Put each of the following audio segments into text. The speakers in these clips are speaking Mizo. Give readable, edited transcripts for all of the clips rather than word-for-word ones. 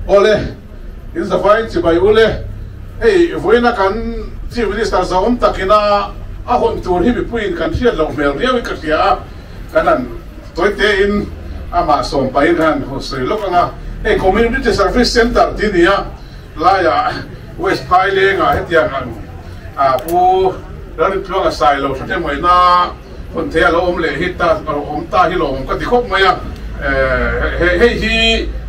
Awle, in zavai chibai ule, hei vawiina kan Chief Minister zahawm takina a hawn tur hi mipuiin kan hriat loh hmel riauin ka hria a, kan han tawi tein amah sawm pahin kan han sawi lawk ang a, hei Community Service Centre tih a ni a, laiah West Phailengah hetiang ang Pu Lalrintluanga Sailo Hratemawina hawn thei a lo awm leh hi ta awm ta hi lawmawm ka ti khawp mai a, hei hi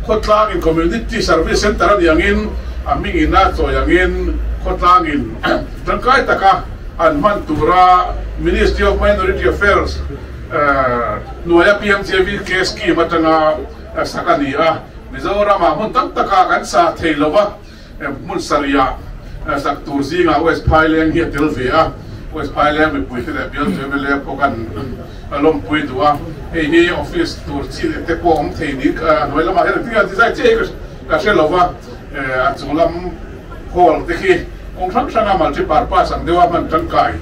khawtlangin Community Service Centre a nih angin a hmingin a chawi angin khawtlangin tangkai taka an hman tura Ministry of Minority Affairs hnuaia PMJVK scheme atanga sak a ni a, Mizoramah hmun tam takah kan sa thei lo va, hmun sarihah sak tur zingah West Phaileng hi a tel ve a, West Phaileng mipuite leh bialtu mla pawh kan lawmpui duh a, hei hi office tur chi leh te pawh awm thei niin a hnuai lamah hian engtin nge an ti zai chiah hi ka hre lo va, a chung lam hall te khi kawng hrang hranga multi purpose ang deuha hman tangkai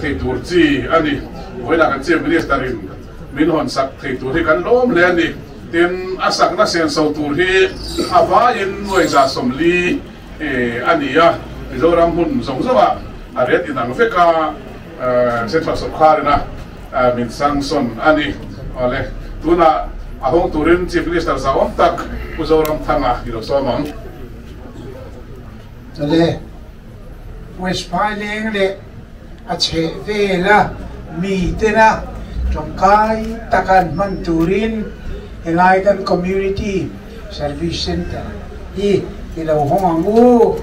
thei tur chi a ni. Vawiinah kan Chief Minister in min hawn sak thei tur hi kan lawm hle a ni. Tin, a sakna senso tur hi a vaiin nuaiza 40 a ni a, Mizoram hmun zawng zawngah a ret inang vek a, Central sawrkharin a min sanction a ni. Awle, tunah a hawng turin Chief Minister zauhawm tak Pu Zoramthanga i lo sawm ang. Awle, West Phaileng leh a chheh vela mitena tawngkai taka an hman turin helai kan Community Service Centre hi i lo hawng ang u.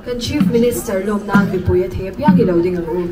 Kan Chief Minister lawm nan mipui a thei apiang i lo ding ang u.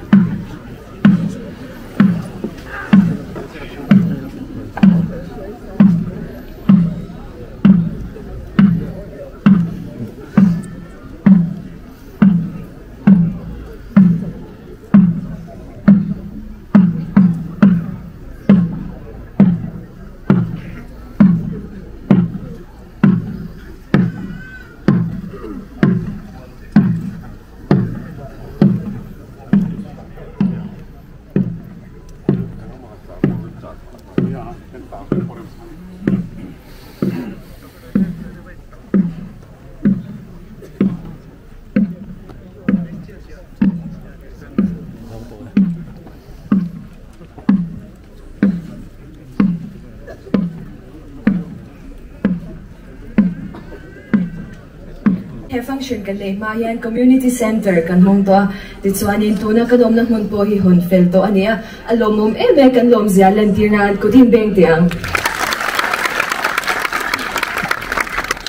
He function kan neih hma hian Community Centre kan hmang tawh a, tichuanin tuna kan awmna hmun pawh hi hawn fel tawh a ni a, a lawmawm em em kan lawmzia lantir nan kut in beng teh ang.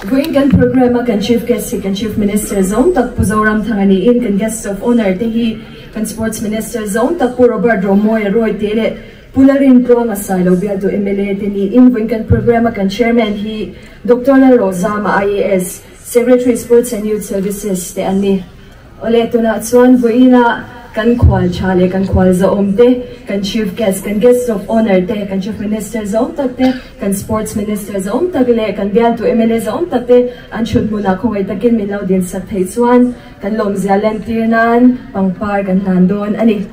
Vawiin kan programme a kan Chief Guest hi kan Chief Minister zawng tak Pu Zoramthanga niin kan Guest of Honour te hi Kan Sports Minister zawng tak Pu Robert Romawia Rawite leh Pu Lalrintluanga Sailo bialtu mla te niin vawiin kan programme a kan Chairman hi Doctor Lalrozama IAS, Secretary Sports and Youth Services te an ni. Awle tunah chuan vawiina kan khual tha leh kan khual zahawm te, kan Chief Guest, kan Guest of Honour te, kan Chief Minister zawng tak te, kan Sports Minister zawng tak leh kan bialtu mla zawng tak te an thut hmunah khawngaih takin min lo dinsak theih chuan Kan lawmzia lentir nan pangpar kan hlan dawn a ni.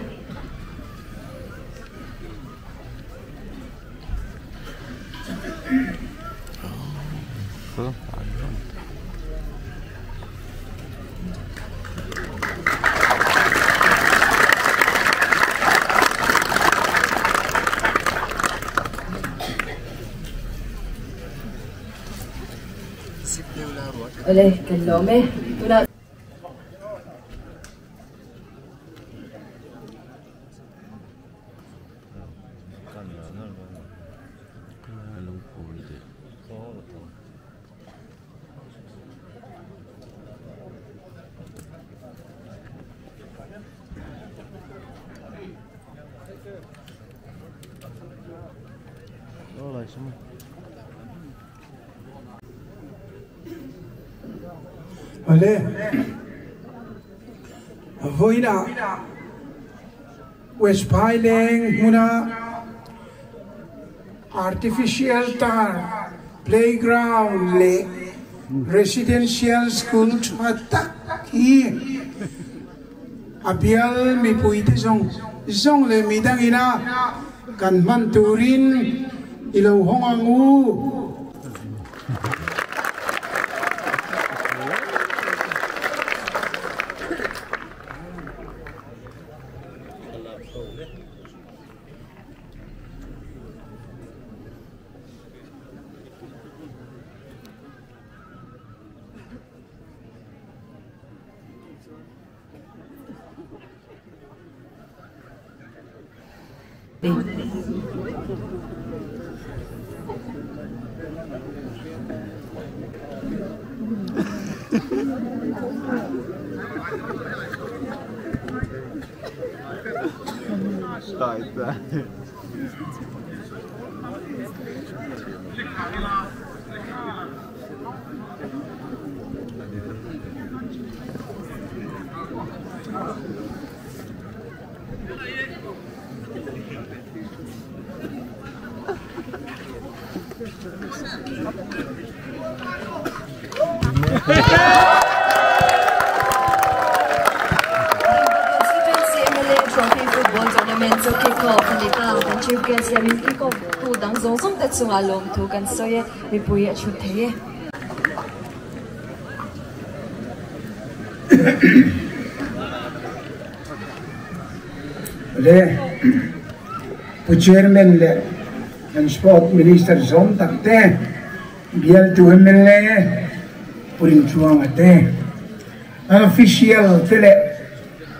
Awle, kan lawm e. Tunah. Awle vawiinah West Phaileng hmuna Artificial Turf Playground leh Residential School tha tak hi a bial mipuite zawng zawng leh midangina kan hman turin i lo hawng ang u. Constituency MLA Trophy Football Tournament chu kick off a ni ta. Kan Chief Guest hianin kick off tu dang zawng zawng te chungah lawmthu kan sawi e, mipui a chhut thei e. Le Pu Chairman leh kan Sport Minister zawm tak te, bialtu mla Pu Rinchuanga te, an official te leh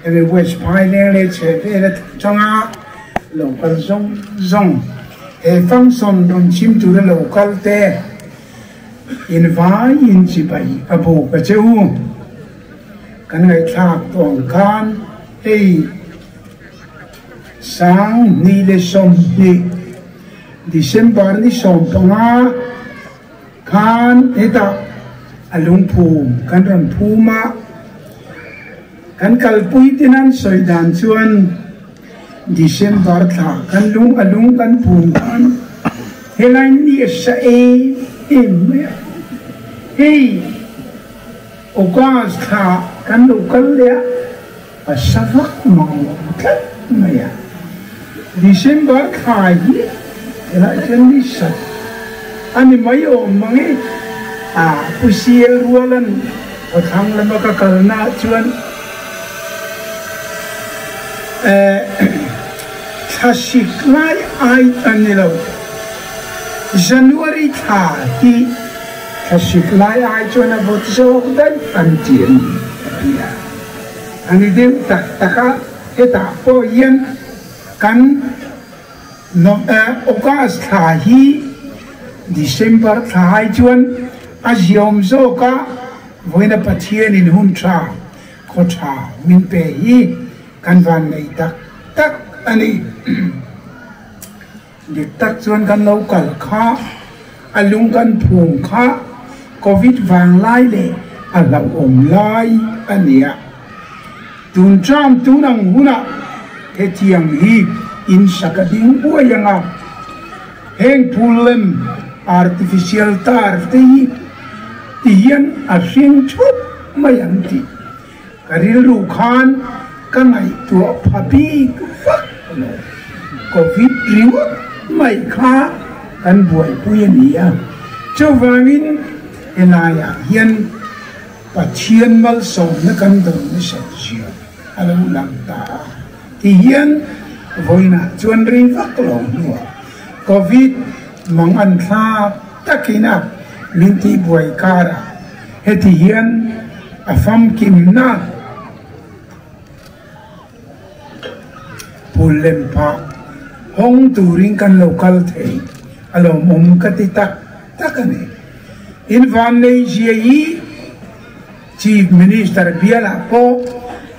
hemi West Phaileng leh chhehvela changa local zawng zawng he function rawn chhim tura local te, In vaiin chibai a buk a che u. Kan ngaihthlak tawh ang khan hei 2020 December ni 15 khan hetah a lungphum kan rawn phum a, kan kalpui te nan sawi dan chuan December thla kan lung a lung kan phum khan helai ni a sa em em mai a, hei August thla kan lo kal leh a, a sa vak mang lo tlat mai a. December thla hi helai chuan ni sat a ni mai awm mang e, a Pu Sial Rualan khawthlang lama ka kalna ah chuan Thlasik lai ai a ni lo. January thla hi thlasik lai ai chuan a vawt zawk daih an ti a ni a ti a. A ni deuh tak tak a, hetah pawh hian kan August thla hi December thla ai chuan a ziawm zawk a, vawiina Pathianin hun tha Khaw tha min pe hi kan van nei tak tak a ni. Dik tak chuan kan lo kal kha, a lung kan phum kha Covid vang lai leh a hlauhawm lai a ni a. Tun term tun ang hunah hetiang hi in sak a ding uai ang a, heng phul lem artificial tar te hi Ti hian a hring thup mai ang tih ka rilru khan ka ngaihtuah pha bik vak lo. Covid ringawt mai kha kan buaipui a ni a, chuvangin helaiah hian Pathian malsawmna kan dawn nasat zia a lo lang ta a. Ti hian vawiinah chuan rei vak lo hnuah Covid mang an thlak takin a min tihbuai karah heti hian a famkimna phul lem phah hawng turin kan lo kal thei a lawmawm ka ti tak tak a ni. In Vanneizia hi Chief Minister bialah pawh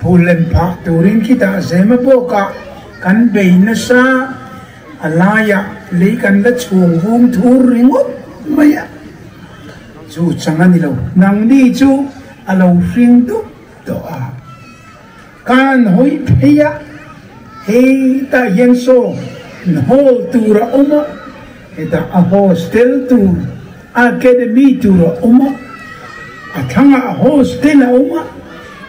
phul lem phah turin khitah Zemabawkah kan bei nasa a laiah. Lei kan la chhung vum thur ringawt mai a, chu chang a ni lo. Nangni chu a lo hring dup tawh a. Kan hawi phei a, hetah hian saw hall tur a awm a, hetah a hostel tur, academy tur a awm a, a thlangah hostel a awm a,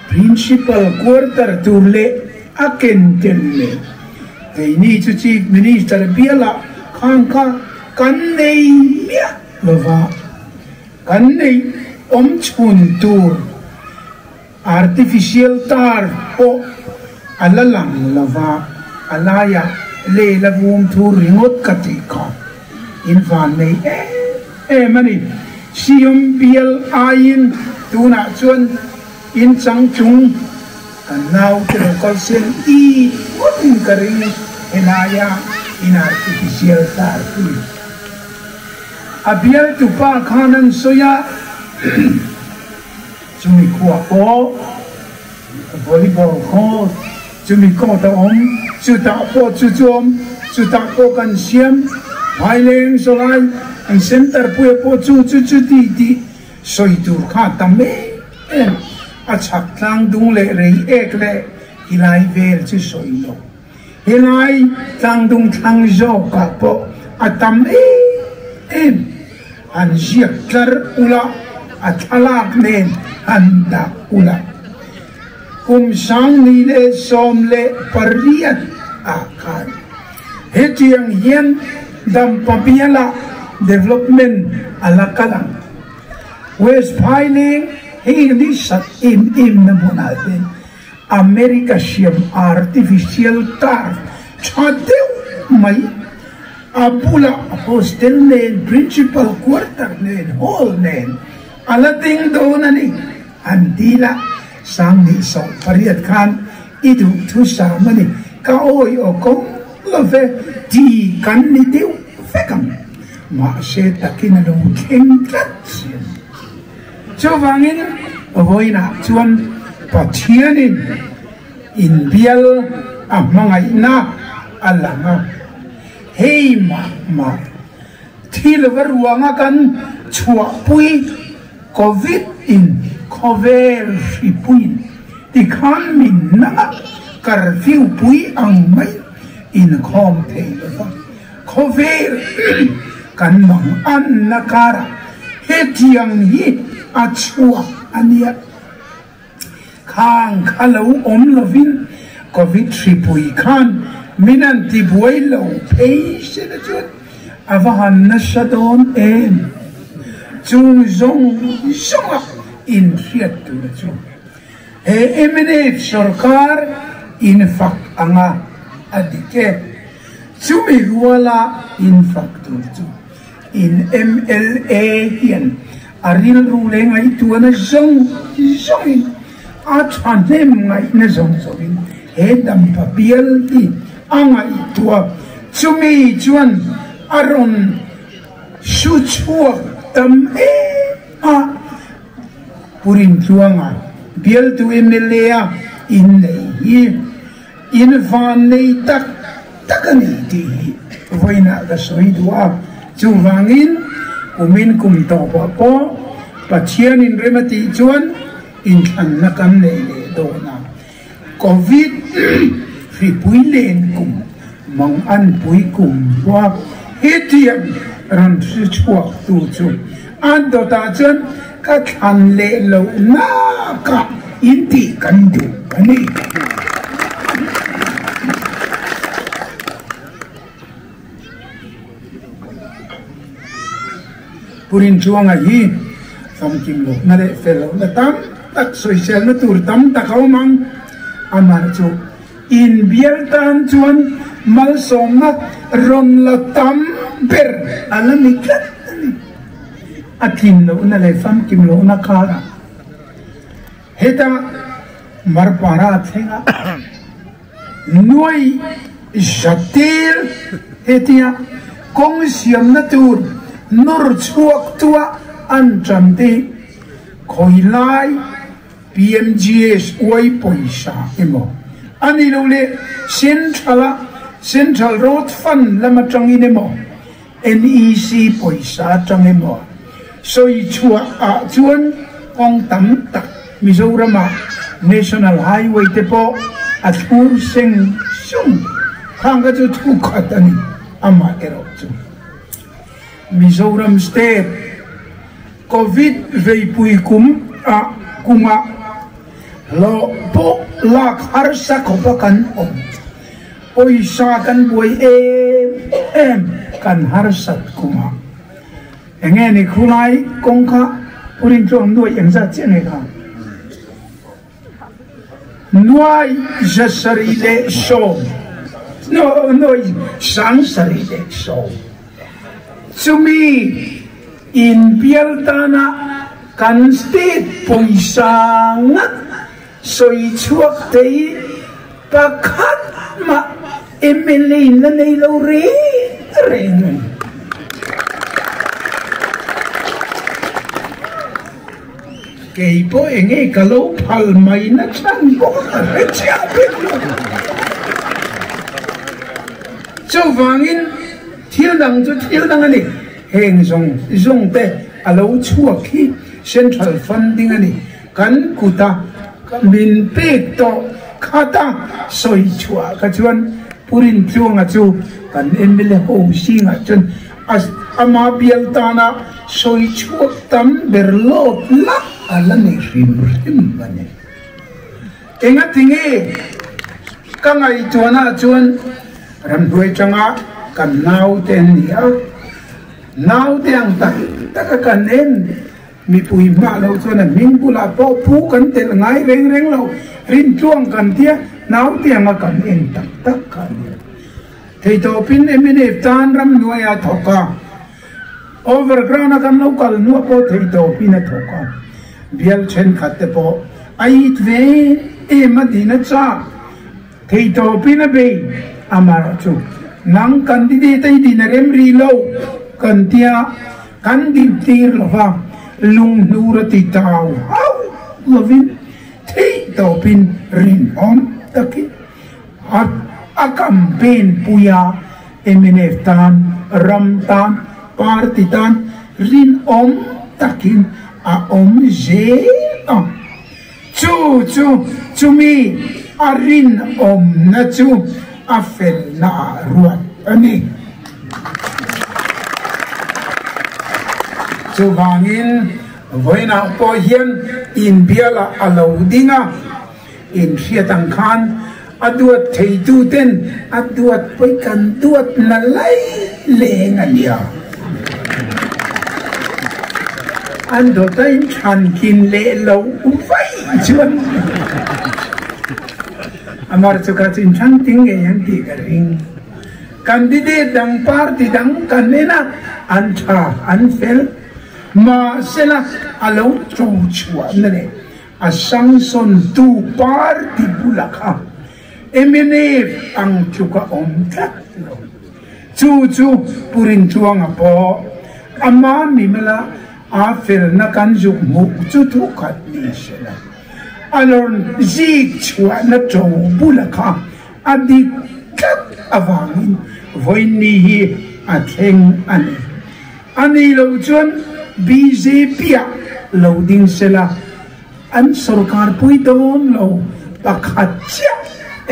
principal quarter tur leh a ken tel leh keini chu chief minister bialah khang kha kan nei miah lova, kan neih awm chhun tur. Artificial tar pawh a la lang lo va, a laiah lei la vum thur ringawt ka tih kha in van nei em em a ni. Siam bial aiin tunah chuan in chang chung kan naute lo kal sen i ngawtin ka ring helaia in artificial tar hi. A bialtupa khan an sawi a. Chumi khuah pawh volleyball court chumi court a awm, chutah pawh chu chu awm, chutah pawh kan siam Phaileng zawlai an center puia pawh chu chu chu ti tih sawi tur kha a tam em em, a chhak tlang dung leh rei ek leh hilai vel chu sawi lo. Helai tlangdung thlang zawkah pawh a tam em em. Han ziak tlar ula, a thlalak nen han dah ula. Kum 2018 ah khan hetiang hian Dampa bialah development a la kal ang. West Phaileng hei ni sat em em na hmunah te America siam artificial turf tha deuh mai, a bulah hostel nen, principal quarter nen, hall nen a la ding dawn a ni. An dil a, 2018 khan i duh thusam a ni, ka awi aw kawng lo ve ti kan ni deuh vek ang, mahse takin a lo thleng tlat si a ni. Chuvangin vawiinah chuan Pathianin inbial a hmangaihna a lang a, hei mah mah thil va ruanga kan chhuahpui Covid in khawvel hripuiin tikhan min nang a, curfew pui ang mai inkhawm thei lova. Khawvel kan mang anna karah hetiang hi a chhuak a nia. Khang kha lo awm lovin Covid hripui khan min an tibuai lo phei se na chuan a va han nasa dawn em? Chung zawng zawnga inhriat tur chu he mnf sorkar infak anga a dik e. Chumi ruala in fak tur chu in mla hian a rilru leh ngaihtuahna zawng zawngin a thahnem ngaihna zawng zawngin he dampa bial hi a ngaihtuah. Chumi chuan a rawn su chhuak tam em a, Pu Rintluanga bialtu mla a innei hi. In van nei tak tak a ni tih hi vawiinah ka sawi duh a, chuvangin kumin kum tawpah pawh Pathianin rem a tih chuan inthlanna kan neih leh dawn a, Covid hripui len kum, manganpui kum pawha hetiang rawn hre chhuak tu chu a dawtah chuan ka thlan leh loh nakah in tih kan duh a ni. Pu Rinchuanga hi famkim lohna leh fel lohna tam tak sawiselna tur tam tak a awm ang. Amah chu inbial tan chuan malsawmna rawn la tam ber a la ni tlat a ni. A tlin lohna leh famkim lohna karah heta Marpara thlenga nuai zatil hetia kawng siamna tur nawr chhuak tua an tan te hi khawilai PMGSY pawisa emaw a ni lo leh Central-a Central Road Fund lam atangin emaw. NEC pawisa atang emaw sawi chhuah ah chuan kawng tam tak Mizoram ah National Highway te pawh a thlur seng sung khang kha chu thu khat a ni amah erawh chu Mizoram State Covid veipui kum ah kum ah hlawh pawh lak harsa khawp a kan awm. Pawisa kan buai em em kan harsat kumah enge ni khulai kawng kha Purin chuan nuai engzat chiah nge kha? Nuai 710, nuai 710. Chumi inbial tana kan state pawisa ngat Sawi chhuak thei pakhat mah mla in la nei lo reng reng a ni. Kei pawh eng nge ka lo phal mai na chhan pawh ka hre chiah bik lo. Chuvangin thil dang chu thil dang a ni. Heng zawng zawng te a lo chhuak hi central funding a ni. Kan kuta min pek tawh khata sawi chhuah kha chuan Pu Rintluanga chu kan mla ho zingah chuan ama bial tana sawi chhuak tam ber lawt lah a la ni hrim hrim a ni. Engatinge ka ngaihtuahna chuan ramhnuai tanga kan naute an ni a, naute ang tak taka kan en Mipui hmah loh chuan a hming bulah pawh pu kan telh ngai reng reng lo, rintluang kan tia naute anga kan en tak tak kha a ni. Theitawpin mnf tan ramhnuai a thawk a, overground a kan lo kal hnuah pawh theitawpin a thawk a, bial thenkhat te pawh a it ve em a din a chak. Theitawpin a bei amarawh chu nang candidate a i din a rem rih lo kan tia kan din tir lo va, lunghnur a ti tau hauh lovin theihtawpin rinawm takin a a campaign pui a, mnf tan, ram tan, party tan rinawm takin a awm zel ang. Chu chu chumi a rinawmna chu a felna ah ruat a ni. Chuvangin vawiinah pawh hian inbialah a lo ding a, inhriat ang khan a duat theituten a duat pawi kan duat na lai leng a nia. An dawt a inthankin leh lo vaih chuan Amar chu kha chu inthan ting ngei ang tih ka ring. Candidate dang party dang kan en a, an tha an fel. Mahsela a lo to chhuahna leh A sanction tu party bula kha mnf ang tluk a awm tlat lo. Chu chu Pu Rinchuanga pawh ama mimala a felna kan zuk hmuh chu thu khat ni se la. A rawn zik chhuahna to bula kha a dik tlat avangin vawiinni hi a thleng a ni. A ni lo chuan bjp ah lo ding sela an sorkar pui dawn lo pakhat chiah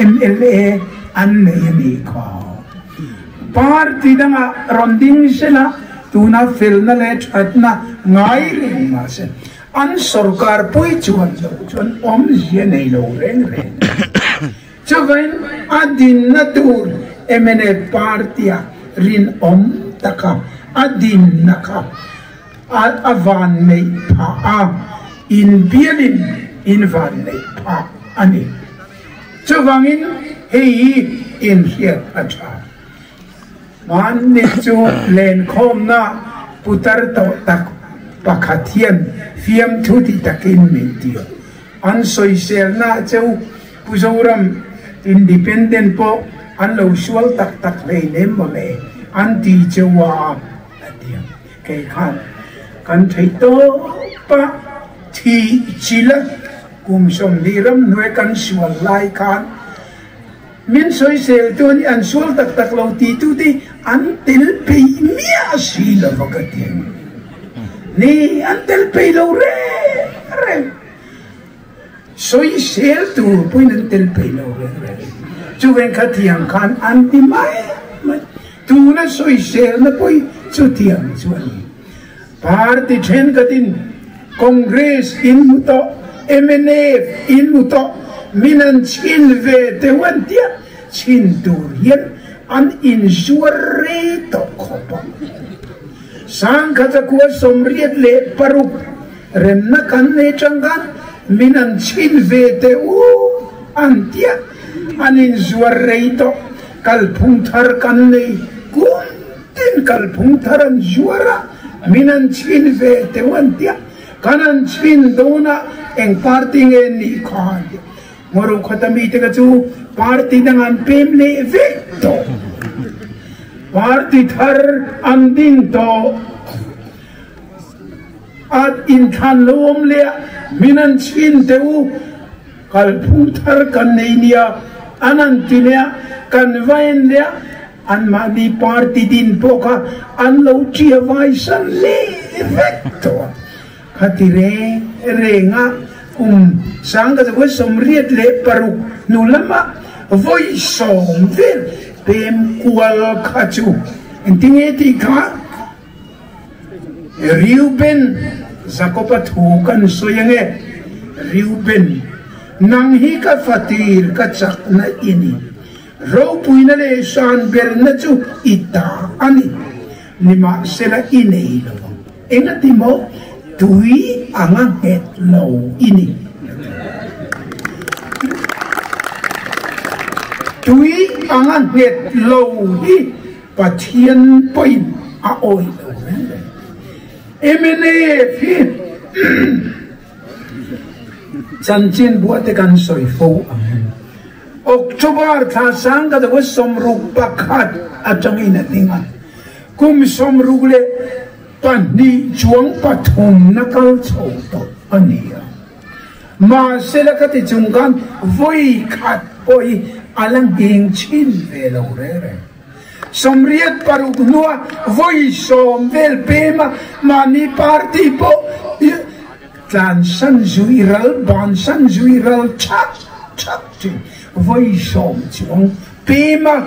mla an nei a nih kha. Party dangah rawn ding sela tuna felna leh thatna ngai reng mahse an sorkar pui chuan lo chuan awmzia nei lo reng reng a ni. Chuvain a dinna tur mnf party a rinawm taka a dinna kha a vanneih phah a, inbialin in vanneih phah a ni. Chuvangin hei hi inhriat a tha. Hmanni chu lenkhawmna putar tawh tak pakhat hian fiamthu ti takin min ti. An sawiselna cheu Pu Zoram Independent pawh an lo sual tak tak hleinem mawle an ti cheu a a ti a. Kei khan kan theih tawp a thih chila kum 20 ramhnuai kan sual lai khan. Min sawisel tu an an sual tak tak lo ti tu te an tel peih miah si lo va ka ti a ni. Ni, an tel peih lo reng reng. Sawisel tur pawhin an tel peih lo reng reng. Chuveng kha thiang khan an ti mai mai. Tuna sawiselna pawh hi chutiang chu a ni. Party thenkhatin Congress in hmu tawh, mnf in hmu tawh, min an chhin ve teuh an tia, chhin tur hian an inzuar rei tawh khawp a. Sangkhat a kua 86 remna kan nei tang khan min an chhin ve teuh an tia, an inzuar rei tawh, kalphung thar kan nei kum. Tin kalphung thar an zuar a, min an chhin ve teuh an tia, kan an chhin dawn a eng party nge nih kha an tia. Ngawro khawta mite kha chu party dang an pem leh vek tawh, party thar an ding tawh, a inthlan lo awm leh a min an chhin teuh u, kalphung thar kan nei nia an an ti leh a, kan va en leh a, Anmahni party din pawh kha an lo ṭia vai san leh vek tawh a. Khati reng renga kum 1986 hnu lama vawi sawm vel pem kual kha chu engtinge tih kha Reuben, Jakob-a thu kan sawi ange, Reuben, nang hi ka fatir ka chakna i ni. Ropuina leh san berna chu i ta a ni. Nimahsela i nei lo ang. Engati maw? Tui anga nghet lo i ni. Tui anga nghet lo hi Pathian pawhin a awih lo reng reng. Mnf hi chanchin buah te kan sawi fo ang. October thla sang ka deuh a 61 atangin a ding a, kum 62 chuang pathum na kal chho tawh a ni a. Mahsela ka ti chung khan vawi khat pawh hi a la ngheng chhin ve lo reng reng. 86 hnua vawi sawm vel pem a, mahni party pawh Tlan san zui ral, ban san zui ral thak thak thin. Vawi sawm chuang pem a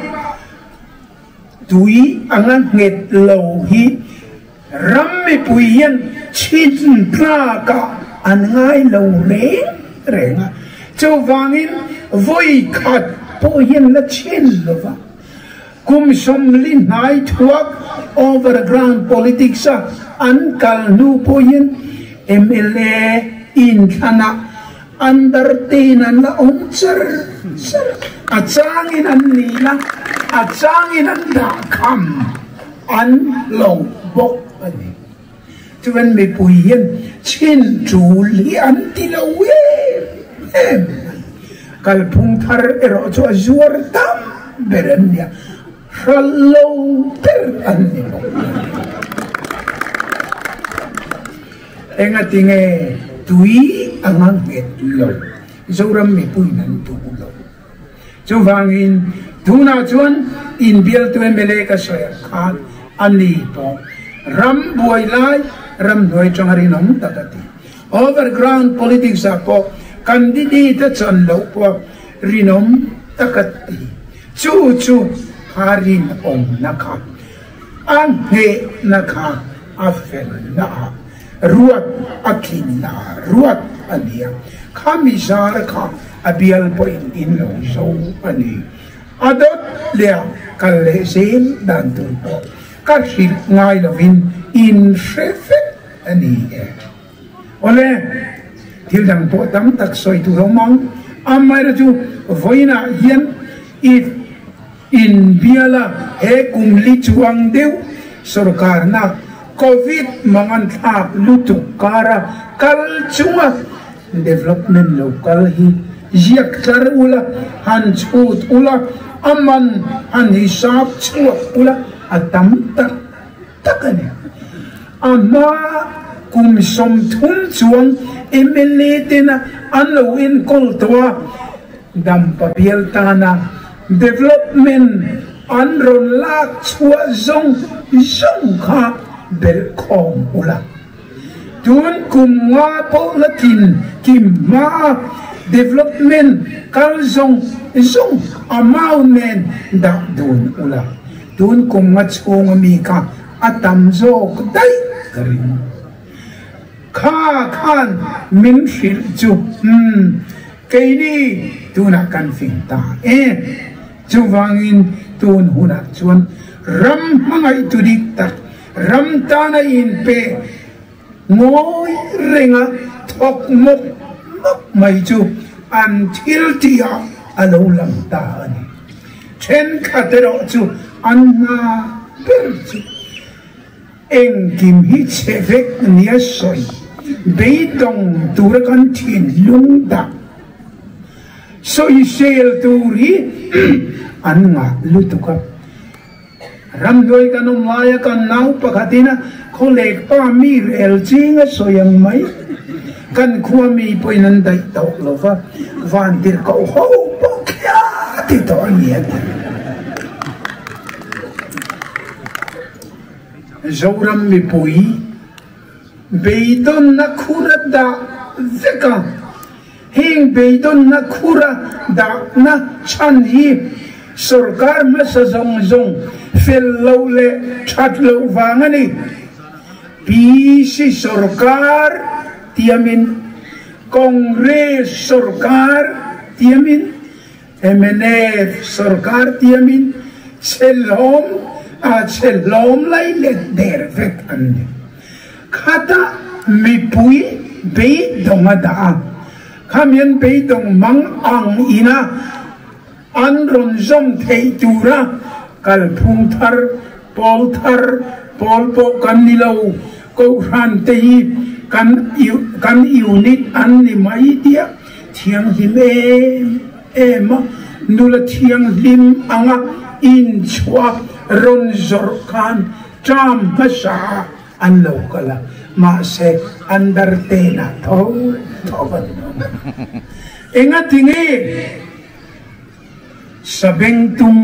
tui anga nghet lo hi ram mipui hian chhin tlak ah an ngai lo reng reng a. Chuvangin vawi khat pawh hian la chhin lo va. Kum 40 hnai thuak overground politics a an kal hnu pawhin mla inthlanah under tein an la awm char char. A changin an nil a, a changin an dahkham an lo bawk a ni. Chuan mipui hian chhin tul hi an ti lo em em mai. Kalphung thar erawh chu a zuar tam ber an nia, hralh lo ber an ni bawk. Engati nge tui anga nghet lo Zoram mipuiin an duh lo. Chuvangin tunah chuan inbialtu mla ka sawi ang khan a ni pawh ram buai lai ramhnuai tanga rinawm tak a ti. Overground politics ah pawh candidate a chan loh pawh rinawm tak a ti. Chu chu kha rinawmna kha a nghehna kha a felna ah Ruat a tlinna ruat a ni a, khami zar kha a bial pawhin in lo zo a ni. A dawt leh a kal leh zel dan tur pawh ka hrilh ngai lovin in hre vek a ni e. Awle, thil dang pawh tam tak sawi tur a awm ang, amaherawhchu vawiinah hian i Inbial a he kum li chuang deuh sorkarna Covid mangan thlak lutuk kara kal chunga development lo kal hi ziak tlar ula, han chhut ula, a man han hisap chhuak ula a tam tak tak a ni. A hma kum 30 chuang mla tena an lo enkawl tawh a, Dampa bial tana. Development an rawn lak chhuah zawng zawng kha belh khawm ula. Tun kum nga pawh la tlin kim hma a development kal zawng zawng amount nen dah dun ula. Tun kum nga chhung ami kha a tam zawk daih ka ring. Kha khan min hrilh chu umm keini tunah kan fing ta e. Chuvangin tun hunah chuan ram hmangaihtu dik tak, ram tana inpe ngawi renga thawk mawp mawp mai chu an thil tihah a lo lang ta a ni. Thenkhat erawh chu an hna ber chu. Engkim hi chhe vek nia sawi beidawng tura kan thinlung dah sawisel tur hi an ngah lutuk a. Ramhnuai kan awm laia kan nau pakhatin a khawlek pa mi rel ching a sawi ang mai. Kan khua mi pawhin an daih tawh lo va, vantirhkoh ho pawh khiah ti tawh a ni a ti. Zoram mipui beidawnna khura dah vek a, heng beidawnna khura dahna chhan hi sorkar hmasa zawng zawng fel loh leh that loh vang a ni. PC sorkar tiamin, Congress sorkar tiamin, Mnf sorkar tiamin chhelhlawm a chhelhlawm lai let der vek an ni. Khata mipui beidawng a dah a, khami an beidawng mang ang ina an rawn zawm theih tura kalphung thar, pawl thar, pawl pawh kan ni lo, Kohhran te hi kan kan unit an ni mai tia thianghlim em em a, nula thianghlim anga inchhuah rawn zawrh khan term hmasa ah an lo kal a, mahse under ten ah tho tho an awm a. Engatinge Sabengtung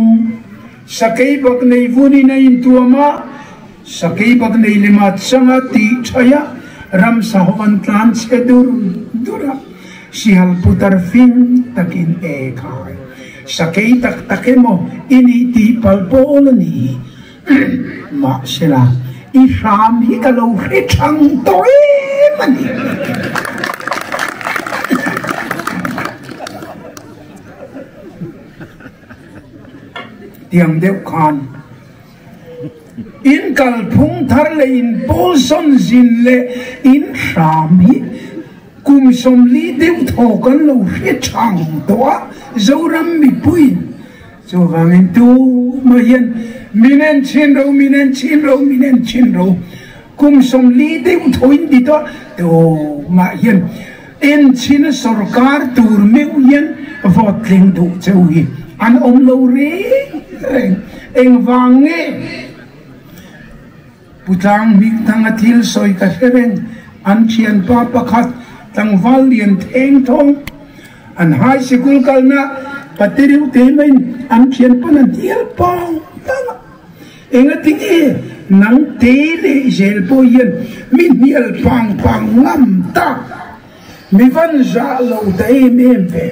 sakei bak nei vunin a intuam a, sakei bak nei lema changa tih thaih a, ramsa ho an tlan chhe dur dur a, sihal putar fing takin e khai. Sakei tak tak emaw i nih tih palh pawl a ni hi. Mahsela, i hram hi ka lo hre thang tawh em a ni. Tiang deuh khan in kalphung thar leh in pawlsawn zin leh in hram hi kum 40 deuh thaw kan lo hre thang tawh a, Zoram mipuiin chuvangin tumah hian min en chhin ro, min en chhin ro, min en chhin ro kum 40 deuh thaw in ti tawh a, tumah hian Enchhin sorkar tur meuh hian vote tling duh cheu hi an awm lo reng reng. Engvang nge Pu Tlang Hmingthanga thil sawi ka hre reng, an thianpa pakhat tlangval lian theng thawng an high sikul kalna Pateriu te maiin an thianpa'n a hnial pang pang a. Engatinge nang te leh zel pawh hian mi hnial pang pang ngam tak, mi van zah lo ta em em ve,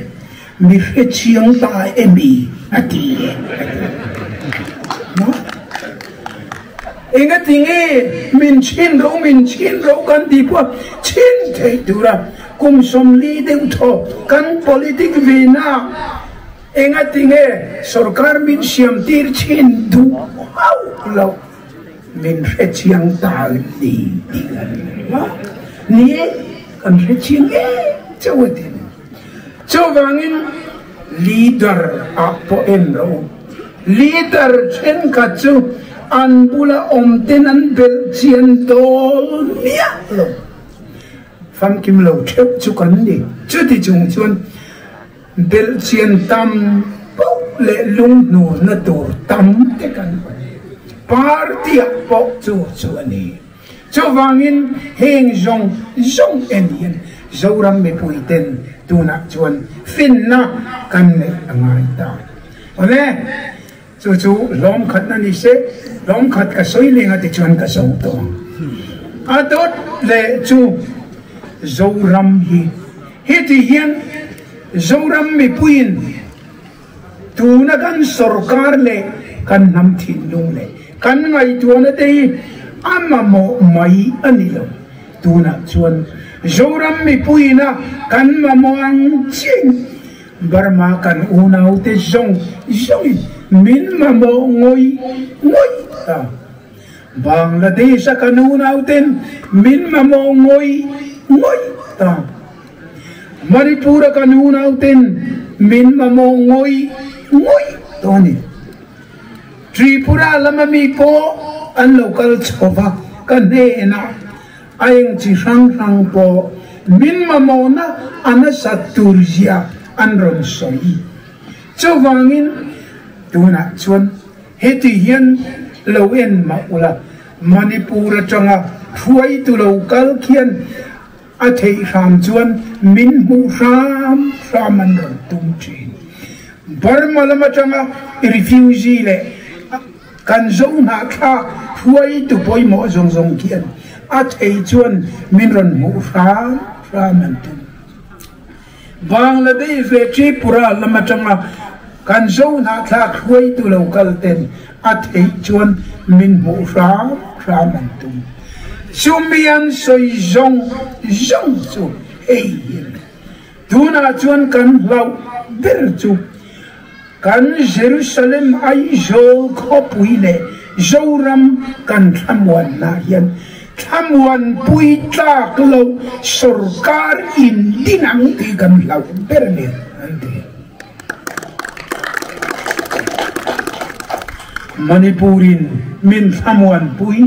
mi hre chiang ta emi a ti e a ti. Engatinge min chhin ro min chhin ro kan tih pawh chhin theih tura kum 40 deuh thaw kan politic ve na Engatinge sorkar min siam tir chin duh hauh loh min hre chiang ta ni tih kan hre a, ni e kan hre chiang em chauh a ti ni. Chuvangin leader ah pawh en rawh u, leader thenkhat chu an bula awm ten an belh chian dawl miah lo, famkim lo theuh chu kan ni, chuti chung chuan Belhchian tam poh leh lunghnurna tur tam te kan hmu. Party ah pawh chu chu a ni. Chuvangin heng zawng zawng en hian Zoram mipui ten tunah chuan finna kan neih a ngai ta. Awle, chu chu hlawm khat a ni se, hlawm khat ka sawi leng a tichuan ka zo tawh ang. A dawt leh chu Zoram hi. Heti hian Zoram mipuiin tuna kan sorkar leh kan hnam thinlung leh kan ngaihtuahna te hi a mamawh mai a ni lo. Tunah chuan Zoram mipuiin a kan mamawh ang chiahin Burma kan unaute zawng zawngin min mamawh ngawih ngawih ta. Bangladesh-a kan unauten min mamawh ngawih ngawih ta. Manipur-a kan unauten min mamawh ngawih ngawih tawh a ni. Tripura lama mi pawh an lo kal chho va, ka hnenah a eng chi hrang hrang pawh min mamawhna a nasat tur zia an rawn sawi. Chuvangin tunah chuan Heti hian lo en mah ula, Manipur atanga hruaitu lo kal khian a theih hram chuan min hmuh hram hram an rawn tum thin. Burma lam atanga refugee leh kan zo hnahthlak hruaitu pawimawh zawng zawng khian a theih chuan min rawn hmuh hram hram an tum. Bangladesh leh Tripura lam atanga kan zo hnahthlak hruaitu lo kal ten a theih chuan min hmuh hram hram an tum. Chumi an sawi zawng zawng chu hei hi a ni. Tunah chuan kan hlauh ber chu kan Jerusalem Aizawl khawpui leh Zoram kan thlamuanna hian thlamuanpui tlak loh sorkar in din ang tih kan hlauh ber a ni an ti. Manipur-in min thlamuanpui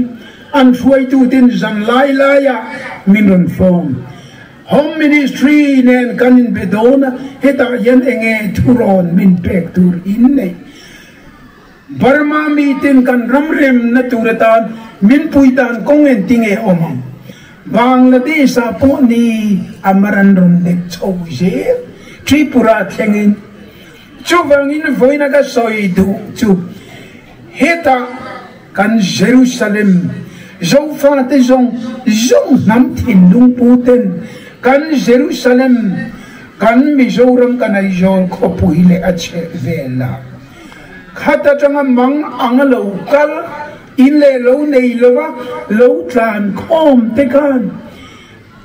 an hruaituten zan lai laiah min rawn fawm. Home Ministry nen kan inbe dawn a, hetah hian enge thurawn min pek tur in neih? Burma miten kan ram remna tur atan min pui dan kawng engti nge awm ang? Bangladesh ah pawh ni Amaran rawn lek chho zel, Tripura thlengin. Chuvangin vawiina ka sawi duh chu hetah kan Jerusalem Zofate zawng zawng hnam thinlung pu ten kan Jerusalem kan Mizoram kan Aizawl khawpui leh a chheh vel a khat atanga mang anga lo kal in leh lo nei lova lo tlan khawm te khan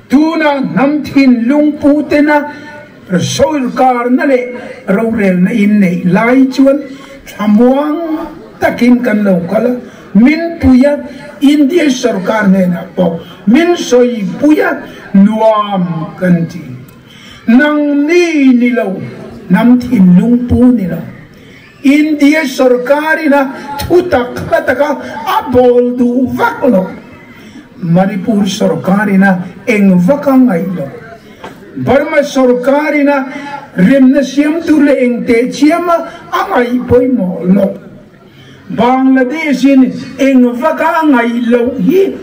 Tuna hnam thinlung pu tena sawrkarna leh rorelna in neih lai chuan thlamuang takin kan lo kal a, min pui a, India sawrkar hnenah pawh min sawi pui a, nuam kan ti. Nangni ni lo, hnam thinlung pu ni lo, India sawrkarina thu tak hla taka a bawl duh vak lo. Manipur sawrkarina eng vak a ngaih lo. Burma sawrkarina remna siam tur leh eng teh chiama a ngaih pawimawh lo. Bangladesh-in eng vak a ngaih loh hi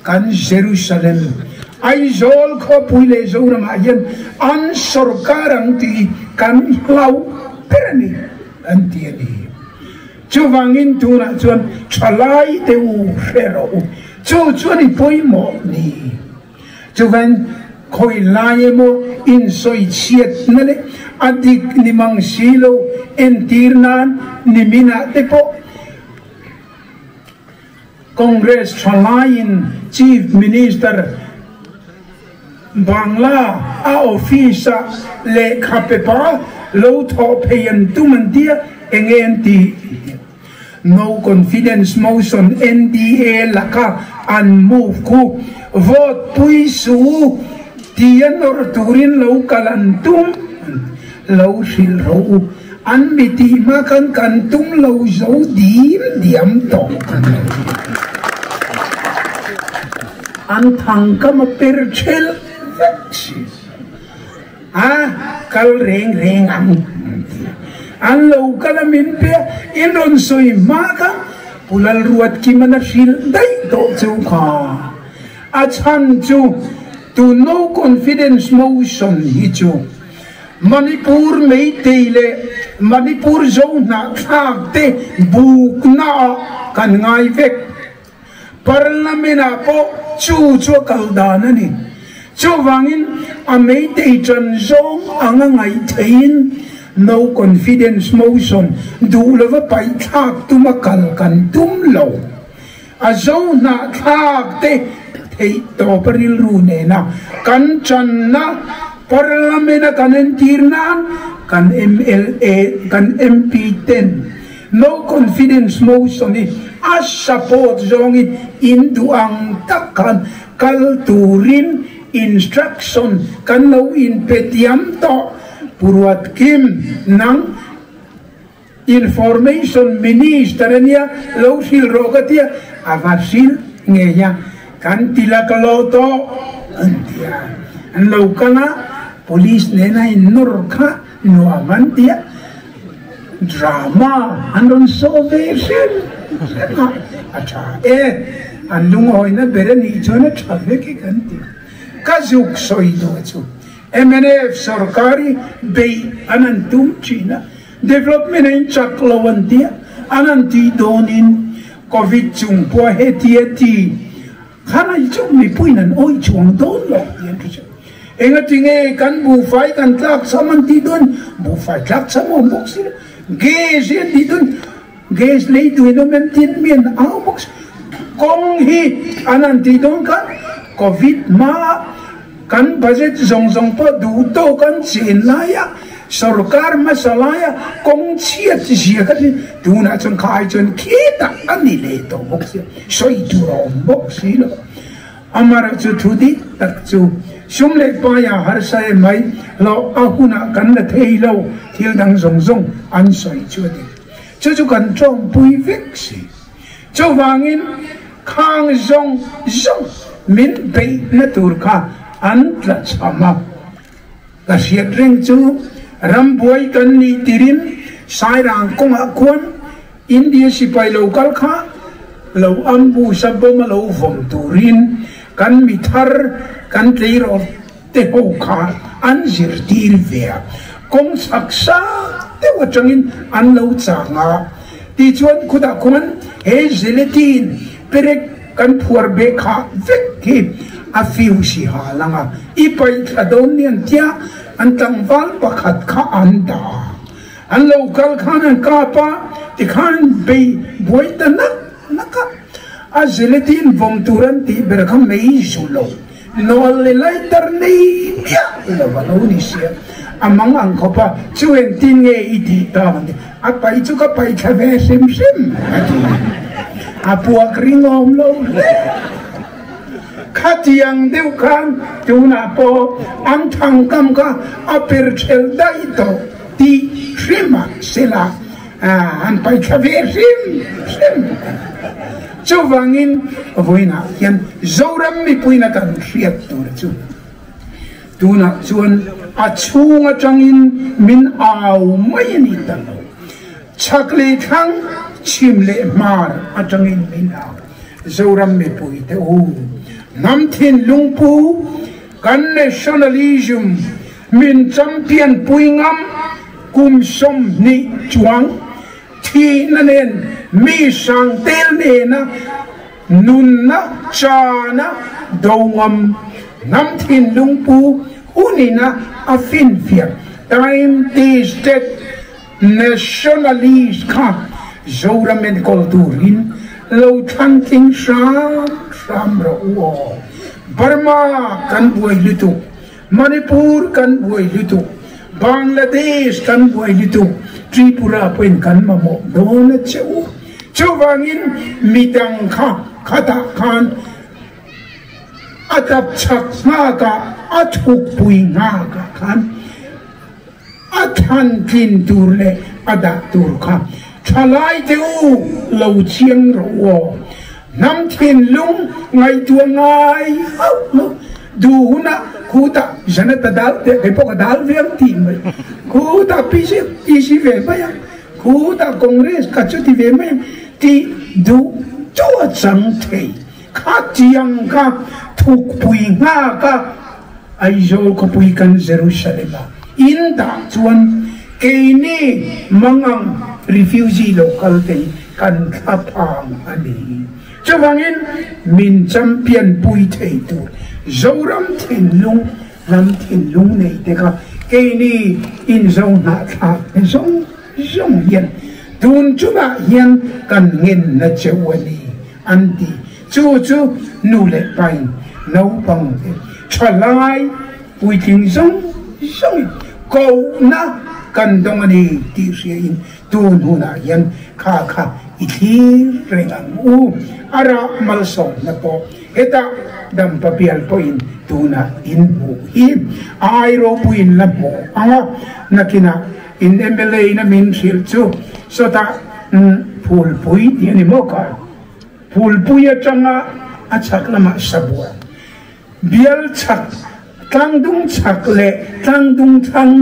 kan Jerusalem, Aizawl khawpui leh Zoramah hian an sawrkar ang tih kan hlauh ber a ni, an ti a ni. Chuvangin tunah chuan thalai te u hre rawh u, chu chuan i pawimawh ni. Chuvang khawi lai emaw insawi chhiatna leh a dik ni mang si lo entir nan niminah te pawh Congress thalaiin Chief Minister Bangla a office-a lehkha pepa lo thawh phei an tum an tia, enge an ti? No confidence motion NDA laka an move khu vote pui su tia nawr turin lo kal an tum lo hrilh rawh u. An mi tih hma khan kan tum lo zo dim diam tawh a ni. An thang kam a per thelh vek si a, kal reng reng ang an ti a. An lo kal a min pe a, in rawn sawi hma kha Pu Lalruatkiman a hrilh daih tawh chu kha. A chhan chu tu no confidence motion hi chu Manipur Meitei leh Manipur Zohnahthlak te bukna ah kan ngai vek. Parliament ah pawh chu chu a kal dan a ni. Chuvangin a meitei tan zawng anga ngaih theihin no confidence motion duh lova paihthlak tuma kal kan tum lo. A zohnahthlak te theih tawp a rilru nena kan channa Parliament a kan entir nan kan mla kan MP ten no confidence motion hi a support zawngin in duh ang tak khan kal turin instruction kan lo inpe tiam tawh Pu Ruatkim nang Information Minister a nia, lo hrilh rawh ka tia, a va hrilh ngei a, kan ti la ka lo tawh an ti a, an lo kal a, Police nena in nawr kha nuam an ti a, drama an rawn saw ve hrim hrim a, a tha e, an lungawina ber a nih chuan a tha vek e kan ti, ka zuk sawi duh chu. Mnf sorkar hi beih an han tum thin a, development a in chak lo an tia, an han tih dawnin Covid chung pawh heti a ti khan ai chu mipuiin an awih chuang dawn lo tih an hre ṭhin. Engatinge kan buhfai kan tlak cham an tih dawn, buhfai tlak cham a awm bawk si lo, gas hi an tih dawn, gas lei duhin awm em tin mi an au bawk si lo, kawng hi an han tih dawn khan Covid hmaa Kan budget zawng zawng pawh duh tawk an chen laia sorkar hmasa laia kawng chhiat zia kha chu tunah chuan kha ai chuan khitah a ni leh tawh bawk sia, sawi tur a awm bawk si lo. Amaherawhchu thu dik tak chu sum leh paia harsa em mai hlawh a hunah kan la thei lo, thil dang zawng zawng an sawi chu a dik. Chu chu kan tawngpui vek si. Chuvangin khang zawng zawng min beihna tur kha an tla chham a. Ka hriat reng chu rambuai kan nih tirin Sairang kawngah khuan India sipai lo kal kha lo ambush a bomb a lo vawm turin kan mi thar kan tleirawl te ho kha an zirtir ve a, kawng chhak sang deuh atangin an lo chang a, tichuan khutah khuan he gelatin perek kan phuar beh kha vek hi a fuse ha lang a, i paih thla dawn nian tia an tlangval pakhat kha an dah a, an lo kal khan an kap a, tikhan bei buai ta nak nak a, a gelatin vawm tur an tih ber kha mei zu lo. Nawl leh lighter nei miah lo a lo ni sia, a mang ang khawp a, chu engtin nge i tih ta ang ti, a paih chu ka paih thla ve hrim hrim a ti, a puak ringawm lo hle. Khatiang deuh khan tunah pawh an thangkam kha a per ṭhelh daih tawh tih hrim a sela an paih thla ve hrim hrim. Chuvangin vawiinah hian Zoram mipuiin a kan hriat tur chu tunah chuan a chhung atangin min au mai a ni ta lo. Chhak leh thlang, chhim leh hmar atangin min au. Zoram mipuite u, hnam thinlung pu kan nationalism min champion pui ngam kum 20 chuang Thihna nen mi hrang tel nena nunna chana do ngam hnam thinlung pu hunina a finfiah time tested nationalist kha Zoram enkawl turin lo thlan tling hram hram rawh u aw. Burma kan buai lutuk. Manipur kan buai lutuk, Bangladesh kan buai lutuk, Tripura pawhin kan mamawh dawn a che u. Chuvangin midang kha khatah khan a tap chhak nghakah, a thukpui nghakah khan a thlan tlin tur leh a dah tur kha thalai te u lo chiang rawh u aw. Hnam thinlung ngaihtuah ngai hauh lo duh hunah khutah Janata dal teh kei pawh ka dal ve ang tih mai khutah PC PC ve mai ang khutah Congress ka chu ti ve mai ang tih duh chu a chang thei kha chiang kha thukpui nghak a Aizawl khawpui kan Jerusalem a in dah chuan. Keini mangang refugee lo kal te hi kan thla phang a ni. Chuvangin min champion pui thei tur Zoram thinlung hnam thinlung nei te kha keini inzo hnahthlak te zawng zawng hian tun chungah hian kan ngenna cheu a ni an ti. Chu chu nu leh pain naupang te thalai puitling zawng zawngin kohna kan dawng a ni tih hriain tun hunah hian kha kha i thlir reng ang u. A rah malsawmna pawh hetah dampa bial pawhin tunah in hmuh hi a ai ropuiin la hmuh ang a, nakinah in mla in a min hrilh chu sawtah phulpui tih a ni maw kha? Phulpui atanga a chhak lamah sabua bial chhak tlangdung chhak leh tlangdung thlang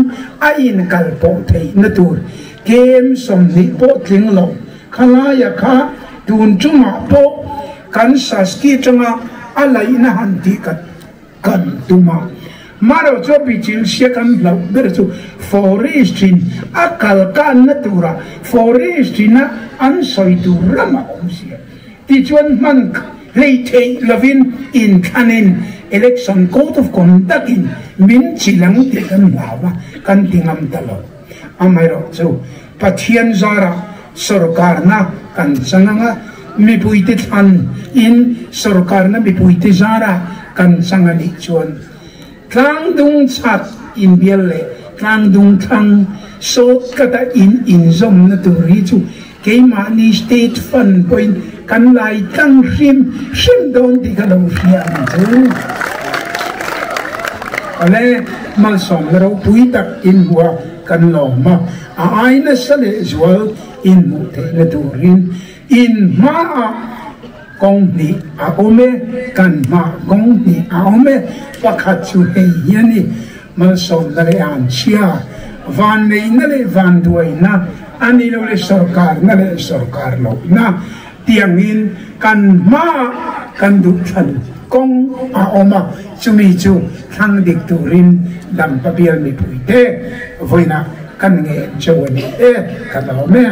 a inkal pawh theihna tur kem 20 pawh tling lo khalaia kha tun chungah pawh kan Saski atanga a laihna han tih ka kan tum a. Maro chu bichil sia kan hlauh ber chu forest in a kal kanna tura forest ina an sawi tur ram a awm sia. Tichuan hman hlei theih lovin inthlanin election code of conduct in min chilang tih kan hlau a, kan ti ngam ta lo. Amaherawh chu Pathian zarah sorkarna kan chang ang a, mipuite thlan in sorkarna mipuite zarah kan chang a nih chuan tlangdung chhak inbial leh tlangdung thlang sawt kata in inzawmna tur hi chu keimahni state fund pawhin kan lai tlang hrim hrim dawn tih ka lo hria ang chu. Awle, malsawmna ropui tak inhmuh a kan lawm a, a ai nasa leh zual inhmuh theihna turin in hmaah kawng hnih a awm e, kan hmaah kawng hnih a awm e, pakhat chu hei hi a ni, malsawmna leh anchhia, vanneihna leh vanduaina, a ni lo leh sawrkarna leh sawrkar lohna tiangin kan hmaah kan duhthlan kawng a awm a, chumi chu thlang dik turin Dampa bial mipuite vawiinah kan ngen cheu a ni e, ka lawm e.